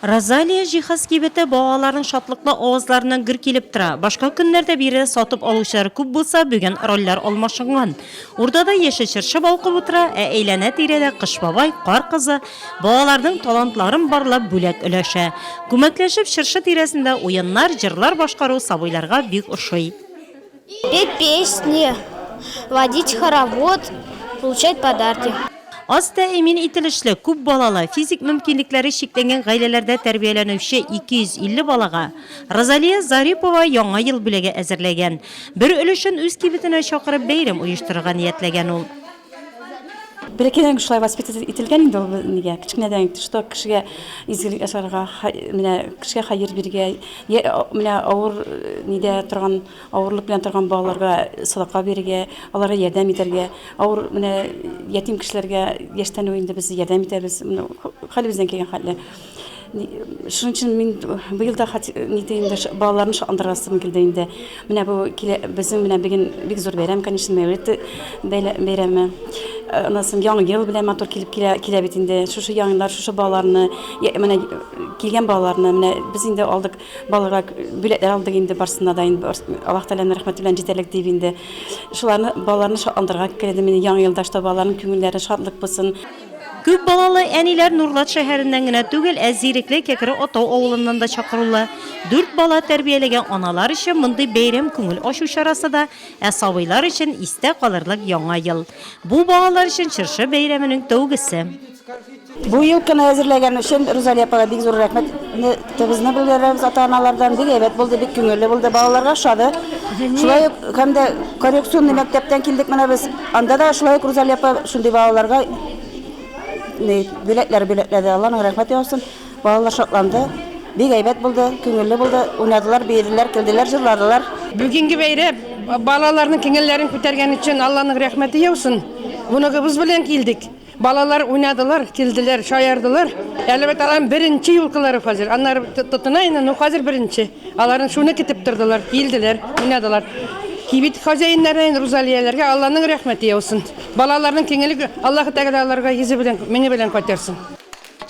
Розалия җиһаз кибете балаларның шатлыклы авазларыннан гөр килеп тора. Башка көннәрдә биредә сатып алучылар күп булса, бүген рольләр алмашынган. Уртада яшел чыршы балкып утыра, ә әйләнә-тирәдә Кыш бабай, Кар кызы, балаларның талантларын барлап бүләк өләшә. Күмәкләшеп чыршы тирәсендә уеннар, җырлар башкару сабыйларга бик ошый. Петь песни, водить хоровод, получать подарки. Аз тәэмин ителешле, күп балалы, физик мөмкинлекләре чикләнгән гаиләләрдә тәрбияләнүче 250 балага Розалия Зарипова Яңа ел бүләге әзерләгән. Бер өлешен үз кибетенә чакырып бәйрәм оештырырга ниятләгән ул. Бәләкәйдән үк шулай воспитать ителгән инде ул нигә, кечкенәдән үк, что кешегә изгелек ясарга, менә кешегә хәер бирергә, менә авыр нидә торган, авырлык белән торган балаларга садака бирергә, аларга ярдәм итәргә, авыр менә ятим кешеләргә яшьтән үк инде без ярдәм итәбез, хәлебездән килгән хәтле. Шуның өчен мин быел да нидә инде балаларны шатландырасым килде инде. Менә бу килә безнең менә бүген бик зур бәйрәм, конечно, Мәүлид бәйрәме. Аннан соң Яңа ел белән матур килеп килә, килә бит инде. Шушы яңа еллар, шушы балаларны, менә килгән балаларны, менә без инде алдык, балаларга бүләкләр алдык инде барсына да инде. Аллаһ Тәгаләнең рәхмәте белән җитәрлек дип инде. Шуларны балаларны шатландырырга килдем инде Яңа елда, что балаларның күңелләре шатлык булсын. Күп балалы әниләр Нурлат шәһәреннән генә түгел, ә Зирекле Кәкре Атау авылыннан да чакырулы. Дүрт бала тәрбияләгән аналар өчен мондый бәйрәм күңел ачу чарасы да, ә сабыйлар өчен истә калырлык Яңа ел. Бу балалар өчен чыршы бәйрәменең тәүгесе. Бу елканы әзерләгән өчен Рузалия апага бик зур рәхмәтебезне белдерәбез ата-аналардан. Бик әйбәт булды, бик күңелле булды. Балаларга ошады. Шулай ук һәм дә коррекционный мәктәптән килдек менә без. Анда да шулай ук Рузалия апа шундый балаларга бүләкләр бүләкләде. Алланың рәхмәте яусын. Балалар шатланды. Бик әйбәт булды, күңелле булды. Уйнадылар, биеделәр, көлделәр, җырладылар. Бүгенге бәйрәм балаларның күңелләрен күтәргән өчен Алланың рәхмәте яусын. Внугыбыз белән килдек. Балалар уйнадылар, килделәр, шаярдылар. Әле бит аларның беренче юлкалары хәзер. Аннары тотына инде, ну хәзер беренче. Аларны шуны көтеп тордылар, килделәр, уйнадылар. Кибет хозяиннарына, Рузалияләргә Алланың рәхмәте яусын. Балаларның киңелеге Аллаһы Тәгалә аларга йөзе белән, меңе белән кайтарсын.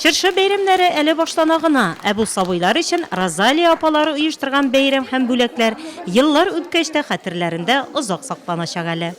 Чыршы бәйрәмнәре әле башлана гына, ә бу сабыйлар өчен Розалия апалары оештырган бәйрәм һәм бүләкләр еллар үткәч тә хәтерләрендә озак сакланачак әле.